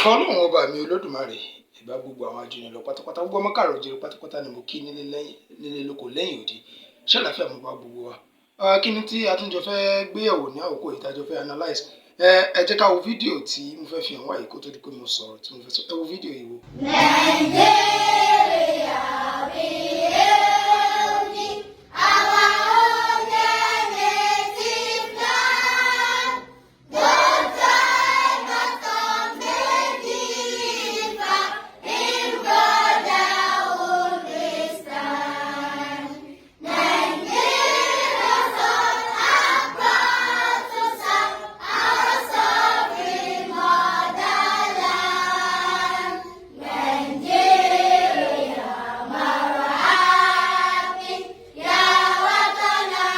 Ìbà Ọlọ́run ọba mi Olódùmarè, ìbà gbogbo àwọn ajúnilọ pátápátá, gbogbo ọmọ káàrọ̀ òjìrì pátápátá ni mo kí nílé lẹ́yìn, nílé lóko, lẹ́yìn odi. Ṣé àlàáfíà mo bá gbogbo wa? Kí ni tí a tún jọ fẹ́ gbéyẹ̀wò ní àkókò yìí tá a jọ fẹ́ analyse? Ẹ jẹ́ ká wo fídíò tí mo fẹ́ fi hàn wá yìí kó tó di pé mo sọ̀rọ̀ tí mo fẹ́ sọ. Ẹ wo fídíò yìí wò. Nigeria we hail thee, our own native land. Though tribe and tongue may differ, in brotherhood we stand. Nigeria sons are proud to serve our sovereign motherland. Nigeria مرحبا يا وطننا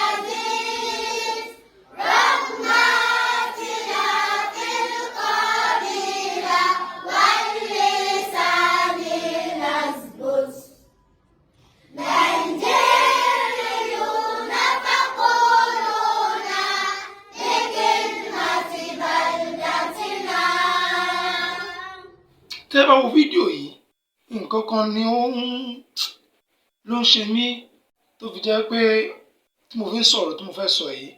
العزيز، رغم اختلاف القبيلة واللسان نثبت. نيجيريون فخورون بخدمة بلدتنا. Tẹ́ bá wo fídíò yìí, nǹkan kan ni ó ń ló ń ṣe mí tó fi jẹ́ pé tí mo fi ń sọ̀rọ̀ tí mo fẹ́ sọ yìí,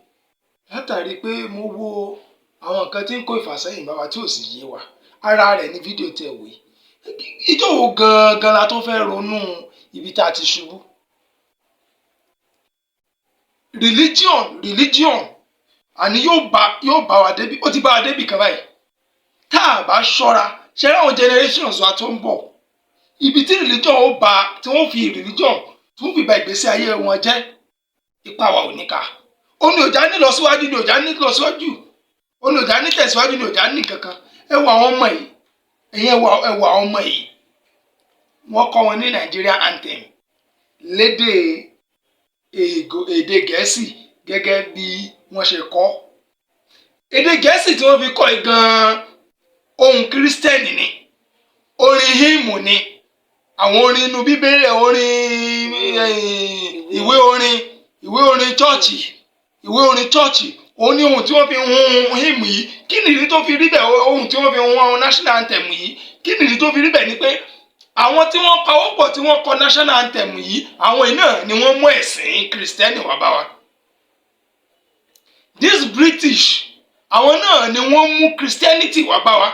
látàrí pé mo wo àwọn nǹkan tí ń kó ìfàsẹ́yìn bá wa tí ò sì yé wa. Ara rẹ̀ ní fídíò tẹ̀ wò yìí. Ìjọ́ wo gangan la tó fẹ́ ronú ibi tá a ti ṣubú? Religion, religion, àní yóò bá wa débi, ó ti bá wa débi kan báyìí. Tá a bá ṣọ́ra, ṣe é, àwọn generations wa tó ń bọ̀, ibi tí religion ó bá, tí wọ́n fi religion tí wọ́n fi ba ìgbésí ayé wọn jẹ́, ipa wa ò ní ká. Ó ní òjá ní lọ síwájú, ní òjá ní lọ síwájú, ó ní òjá ní tẹ̀síwájú, ní òjá ní kankan. Ẹ wo àwọn ọmọ yìí, ẹ̀yin, ẹ wo àwọn ọmọ yìí. Wọ́n kọ́ wọn ní Nigeria anthem lédè èdè Gẹ̀ẹ́sì gẹ́gẹ́ bí wọ́n ṣe kọ́. Èdè Gẹ̀ẹ́sì tí wọ́n fi kọ́ ẹ gan-an, ohun Kírísítẹ́nì ni, orin hymn ni, àwọn orin inú Bíbélì, orin ìwé orin chọ́ọ̀chì, ìwé orin chọ́ọ̀chì, òun ni ohun tí wọ́n fi hun hymn yìí. Kí nìdí tó fi rí bẹ́ẹ̀? Ohun tí wọ́n fi hun national anthem yìí, kí nìdí tó fi rí bẹ́ẹ̀? Ni pé àwọn tí wọ́n pawọ́pọ̀ tí wọ́n kọ national anthem yìí, àwọn iná ni wọ́n mú ẹ̀sìn Kìrìsìtẹ́nì wá bá wa. This British, àwọn náà ni wọ́n mú Christianity wá bá wa.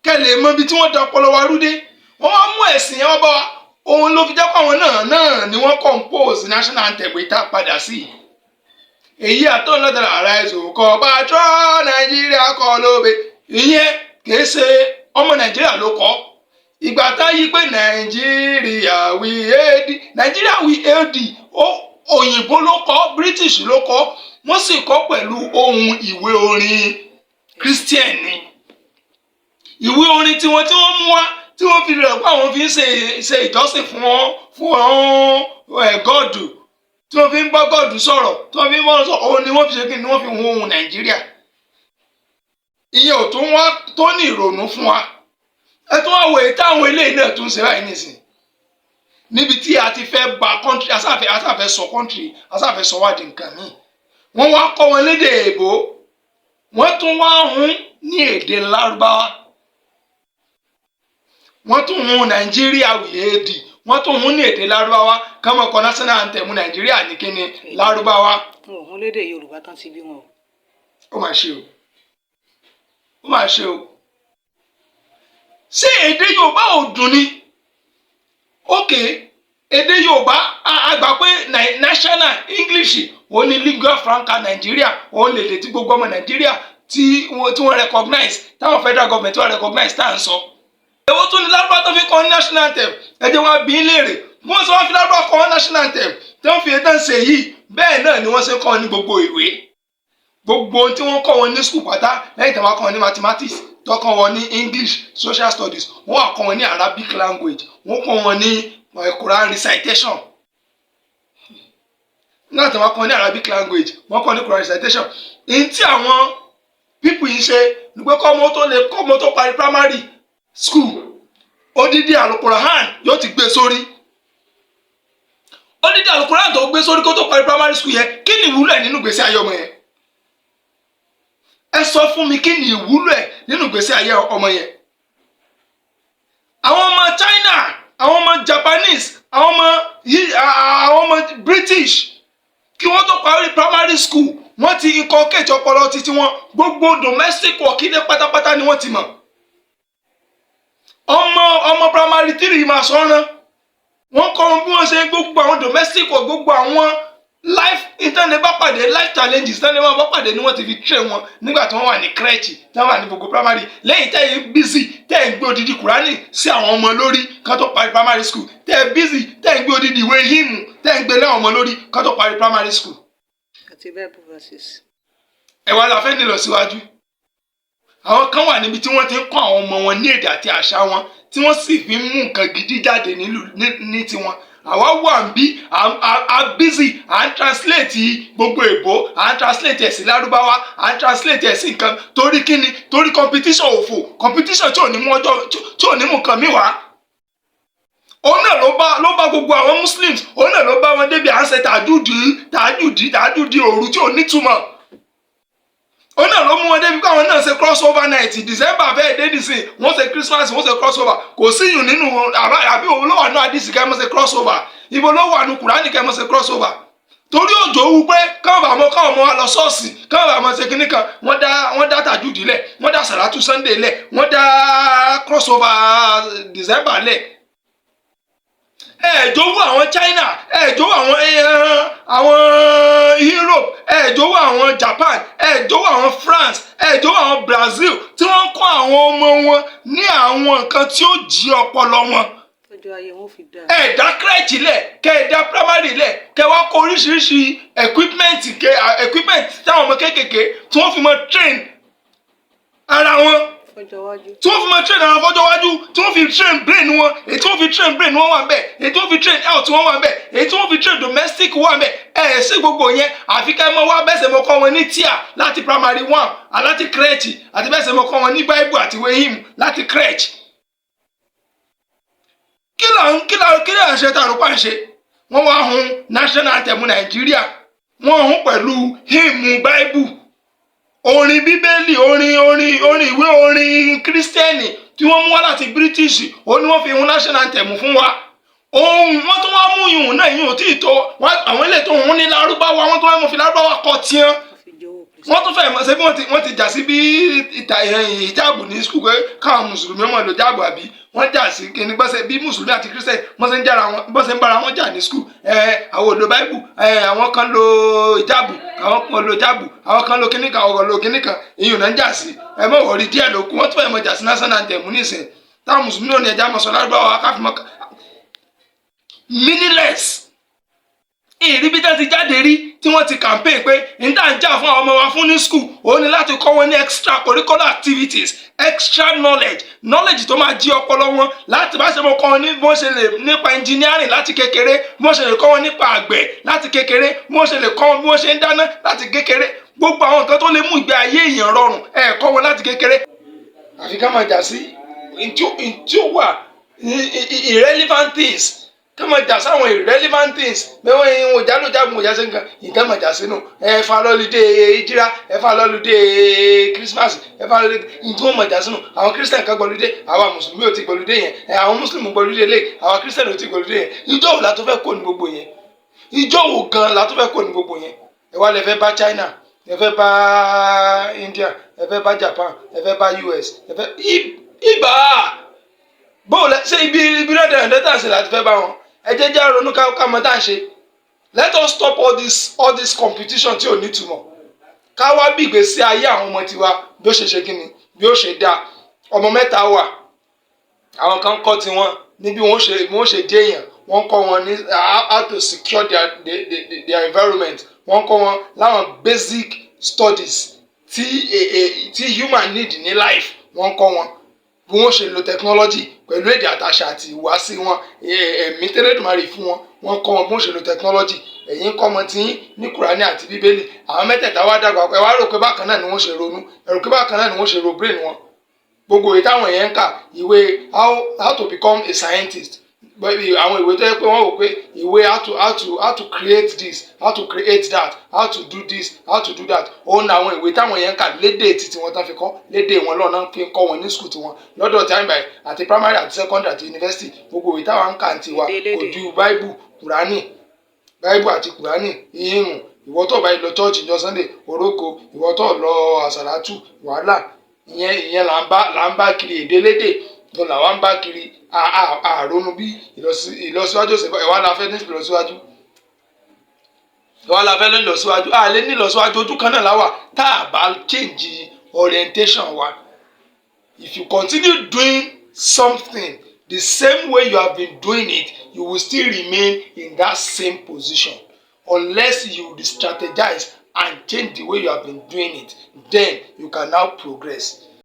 Kẹ́ lè mọ ibi tí wọ́n da ọpọlọ wa rú dé. Wọ́n wá mú ẹ̀sìn yẹn wá bá wa. Òun ló fi jẹ́ pé àwọn náà ni wọ́n compose national anthem yìí tá a padà sí, èyí àtọ́nlọ́dọ̀rọ̀ ara ẹ̀sùn kọ́ bá trọ́ Nàìjíríà kọ́ lóbe. Ìyẹn kìí ṣe ọmọ Nàìjíríà ló kọ́. Ìgbà tá yí pé Nàìjíríà we hail thee, Nàìjíríà we hail thee, òyìnbó ló kọ́, British ló kọ́. Wọ́n sì kọ́ pẹ̀lú ohun ìwé orin Christian ni, ìwé orin tiwọn tí wọ́n mú wá, tí wọ́n fi rẹ̀ pé àwọn fi ń ṣe ìjọsìn fún God, tí wọ́n fi ń bá God sọ̀rọ̀, tí wọ́n fi ń bá wọn sọ̀rọ̀. Òun ni wọ́n fi ṣe kí ni, wọ́n fi hun ohun Nàìjíríà. Ìyẹn ò tún wá tó ní ìrònú fún wa. Ẹ tún wá wo èyí táwọn eléyìí náà tún ṣe báyìí nísìn, níbi tí a ti fẹ́ ba country, asáfẹ́ sọ country, asáfẹ́ sọ wá di nǹkan míì. Wọ́n wá kọ́ wọn lédè èbó, wọ́n tún wá hun ní èdè Lárúbáwá. Wọ́n tún hun Nàìjíríà we hail thee, wọ́n tún hun ní èdè Lárúbáwá. Kọ́mọ kọ national anthem Nàìjíríà ní kíni? Lárúbáwá. Wọn ò hún lédè Yorùbá tán ti bí wọn o. Ó mà ṣe o, ó mà ṣe o. Ṣé èdè Yorùbá ò dùn ni? Ok, èdè Yorùbá, a gbà pé national English òun ni lingua franca Nàìjíríà, òun lè lè tí gbogbo ọmọ Nàìjíríà tí wọ́n recognize, táwọn federal government wọ́n recognize tá à ń sọ. Èwo tún ní Lárúbá tó fi kọ́ national anthem? Ẹ jẹ́ wá bí ń léèrè. Bí wọ́n sọ wọ́n fi Lárúbá kọ́ national anthem tí wọ́n fi ètò ṣe yìí, bẹ́ẹ̀ náà ni wọ́n ṣe kọ́ ní gbogbo ìwé, gbogbo ohun tí wọ́n kọ́ wọn ní school pátá. Lẹ́yìn tí wọ́n kọ́ wọn ní mathematics, tó kọ́ wọn ní English, social studies, wọ́n wá kọ́ wọn ní Arabic language, wọ́n kọ́ wọn ní Quran recitation. Nígbà tí wọ́n kọ́ ní Arabic language, wọ́n kọ́ ní Quran recitation. Èyí tí àwọn people yìí ṣe ni pé kọ́mọ tó lè kọ́mọ tó parí primary school, odidi Alukoran yóò ti gbé sórí. Odidi Alukoran tó gbé sórí kó tó parí primary school yẹn, kí ni ìwúlò ẹ̀ nínú ìgbésí ayé ọmọ yẹn? Ẹ sọ fún mi, kí ni ìwúlò ẹ̀ nínú ìgbésí ayé ọmọ yẹn? Àwọn ọmọ China, àwọn ọmọ Japanese, àwọn ọmọ British, kí wọ́n tó parí primary school, wọ́n ti inculcate ọpọlọ títí wọn. Gbogbo domestic work ilé pátápátá ni wọ́n ti mọ̀. Ọmọ primary three máa sọ́ràn. Wọ́n kọ́ wọn bí wọ́n ṣe gbogbo àwọn domestic work, gbogbo àwọn life internet bá pàdé, life challenges internet bá pàdé ni wọ́n ti fi train wọn nígbà tí wọ́n wà ní crèche, tí wọ́n wà ní gbogbo primary. Lẹ́yìn tẹ́ ẹ̀ busy, tẹ́ ẹ̀ ń gbé odidi Kùránì sí àwọn ọmọ lórí kán tó parí primary school, tẹ́ ẹ̀ busy, tẹ́ ẹ̀ ń gbé odidi ìwé hymn, tẹ́ ẹ̀ ń gbé láwọn ọmọ lórí kán tó parí primary school. Àti Bible verses. Ẹ wá la fẹ́ nílọ síwájú. Àwọn kan wà níbi tí wọ́n ti ń kọ́ àwọn ọmọ wọn ní èdè àti àṣà wọn, tí wọ́n sì fi ń mú nǹkan gidi jáde nílùú ní tiwọn. Àwa wà ń bí, à busy, à ń translate gbogbo èbó, à ń translate ẹ̀ sí Lárúbáwá, à ń translate ẹ̀ sí nǹkan. Torí kíni? Torí competition òfò, competition tí ò ní mú ọjọ́, tí ò ní mú nǹkan mi wá. Òun náà ló bá gbogbo àwọn Muslims, òun náà ló bá wọn débi à ń ṣe tàjúdì, tàjúdì, tàjúdì òru tí ò nítumọ̀. Òun náà ló mú wọn débi káwọn náà ṣe cross over night. December fẹ́ẹ́ dé nísìn, wọ́n ṣe Christmas, wọ́n ṣe cross over. Kò síyùn nínú àbí òun ló wà ní àdìsí kẹ́ mọ́ ṣe cross over? Ibo ló wà ní Kùránì kẹ́ mọ́ ṣe cross over? Torí òjò wú pé káwọn bá mọ, káwọn ọmọ wa lọ ṣọ́ọ̀ṣì, káwọn bá mọ ṣe kínní kan. Wọ́n dá tàjúdì lẹ̀, wọ́n dá sàràtú Sunday lẹ̀, wọ́n dá cross over December lẹ̀. Ẹ jọ̀wọ́, àwọn China, ẹ jọ̀wọ́, àwọn Europe, ẹ jọ̀wọ́, àwọn Japan, ẹ jọ̀wọ́, àwọn France, ẹ jọ̀wọ́, àwọn Brazil, tí wọ́n ń kọ́ àwọn ọmọ wọn ní àwọn nǹkan tí ó jí ọpọlọ wọn. Tọ́jú ayé wọn fi dáa. Ẹ dá crèche lẹ̀, kẹ ẹ dá primary lẹ̀, kẹ wá kó oríṣiríṣi equipment, kẹ equipment táwọn ọmọ kéékèèké tí wọ́n fi mọ train ara wọn fọjọ́ iwájú. tí wọ́n fi máa train àwọn fọ́jọ́ wájú, tí wọ́n fi train brain wọn. Èyí tí wọ́n fi train brain wọn wà bẹ́ẹ̀, èyí tí wọ́n fi train health wọn wà bẹ́ẹ̀, èyí tí wọ́n fi train domestic wà bẹ́ẹ̀. Ẹ̀ ẹ̀ sí gbogbo yẹn, àfi ká ẹ mọ wá bẹ́sẹ̀ mọ kọ́ wọn ní tíà láti primary one, láti crèche, àti bẹ́sẹ̀ mọ kọ́ wọn ní Bible àti ìwé hymn láti crèche. Kí là ń ṣe tá a rò pa ń ṣe? Wọ́n wá hun national anthem Nàìjíríà, wọ́n hun pẹ̀lú hymn Bible, orin Bíbélì, orin ìwé orin Kírísítẹ́nì tí wọ́n mú wá láti British. Ó ní wọ́n fi hun national anthem fún wa. Ohun wọ́n tún wá mú ìhùn náà, ìhùn tí ì tó àwọn ilé tó hun ní Lárúbáwá, wọ́n tún wá mú fi Lárúbáwá kọ tiẹ́. Wọ́n fi jowó Kristi. Wọ́n tún fẹ́ mọ̀ ṣe bí wọ́n ti jà sí bí ìjáàbù ní school, pé káwọn mùsùlùmí ọmọ lò jáàbù, àbí wọ́n jà sí kíni gbọ́sẹ̀ bí mùsùlùmí àti kírísítẹ̀ wọ́n ṣe ń jára wọn, bọ́sẹ̀ ń bára wọn jà ní school. Ẹ àwọn ò lo Bible, ẹ àwọn kan lo ìjáàbù, àwọn kan lo jáàbù, àwọn kan lo kíní kan, àwọn kan lo kíní kan. Ìyún náà ń jà sí. Ẹ mọ̀ wọ́n rí díẹ̀ ló kù. Wọ́n tún fẹ́ mọ̀ jà sí national anthem nísìn, táwọn mùsùlùmí náà ní ẹja mọ̀ sọ Lárúbáwá káfí mọ́. Meaningless. Ìríbi tẹ́ ti jáde rí tí wọ́n ti campaign pé níta ń jà fún àwọn ọmọ wa fún ní school, òun ni láti kọ́ wọn ní extra curricular activities, extra knowledge, knowledge tó máa jí ọpọlọ wọn, láti bá ṣe mọ kọ́ wọn ní bí wọ́n ṣe lè nípa engineering láti kékeré, bí wọ́n ṣe lè kọ́ wọn nípa àgbẹ̀ láti kékeré, bí wọ́n ṣe lè kọ́ wọn bí wọ́n ṣe ń dáná láti kékeré, gbogbo àwọn nǹkan tó lè mú ìgbé ayé èèyàn rọrùn, ẹ̀ kọ́ wọn láti kékeré. Àfi ká máa jà sí ntí ó wà irrelevant things, ká máa jà sáwọn irrelevant things. Bẹ́ẹ̀ wọ́n ń wò jálò jágun wò já sí nǹkan nǹkan máa jà sínú. Ẹ fa lọ́lùdé ìjírá, ẹ fa lọ́lùdé Christmas, ẹ fa lọ́lùdé nǹkan wọ́n máa jà sínú. Àwọn Christian kan gbọ́lùdé, àwa mùsùlùmí ò ti gbọ́lùdé yẹn. Ẹ àwọn mùsùlùmí gbọ́lùdé lé, àwa Christian ò ti gbọ́lùdé yẹn. Ìjọ wo la tó fẹ́ kó ní gbogbo yẹn? Ìjọ wo gan la tó fẹ́ kó ní gbogbo yẹn? Ẹ wá lẹ fẹ́ bá China, ẹ fẹ́ bá India, ẹ fẹ́ bá Japan, ẹ fẹ́ bá US, ẹ fẹ́ ibà bó lẹ ṣe ibi rẹ̀ dẹ̀rẹ̀ tà sí láti fẹ́ bá wọn. Ẹ jẹ́ jẹ́ ronú ká mọ tá à ń ṣe. Let us stop all this competition tí ò nítumọ̀, ká wá bí ìgbésí ayé àwọn ọmọ tiwa bí ó ṣe ṣe kíni, bí ó ṣe dáa. Ọmọ mẹ́ta wà, àwọn kan kọ́ tiwọn ní bí wọ́n ṣe dé èèyàn. Wọ́n kọ́ wọn ní how to secure their environment. Wọ́n kọ́ wọn láwọn basic studies tí human need ní life. Wọ́n kọ́ wọn bí wọ́n ṣe lo technology pẹ̀lú èdè àtàṣà àti ìhùwàsí wọn, ẹ̀mí tẹ́lẹ̀dùmarè fún wọn. Wọ́n kọ́ wọn bí wọ́n ṣe lo technology. Ẹ̀yin kọ́ ọmọ tí ní Kùránì àti Bíbélì. Àwọn mẹ́tẹ̀ẹ̀ta wá dàgbà, ẹ wá rò pé bákan náà ni wọ́n ṣe ronú? Ẹ rò pé bákan náà ni wọ́n ṣe ro brain wọn? Gbogbo ìwé táwọn yẹn ń kà, ìwé how to become a scientist, Àwọn ìwé tó yẹ pé wọ́n wò pé ìwé how to create this, how to create that, how to do this, how to do that, òun ní àwọn ìwé táwọn yẹn ń kà lédè títí wọn tán fi kọ́ lédè wọn lọ́nà, fi ń kọ́ wọn ní school tiwọn lọ́dọ̀ tí a ń báyìí, àti primary àti secondary àti university. Gbogbo ìwé táwọn ń kà ń tiwa Èdè kò elédè. ju Bible, Kùránì, Bible àti Kùránì ìhìnrùn. Ìwọ tó bá lọ church ní Sunday, orógo. Ìwọ tó lọ àsàlátù, wàhálà. Ìyẹn là ń bá kiri. Èdè lédè lọ làwa ń bá kiri. Àrònú bí ìlọsíwájú òsè. Ẹ̀wá la fẹ́ ní ìlọsíwájú, ẹ̀wá la fẹ́ ní ìlọsíwájú. A lè ní ìlọsíwájú, ojú kan náà láwà tá a bá change orientation wa. If you continue doing something the same way you have been doing it, you will still remain in that same position unless you re-strategize and change the way you have been doing it. Then you can now progress.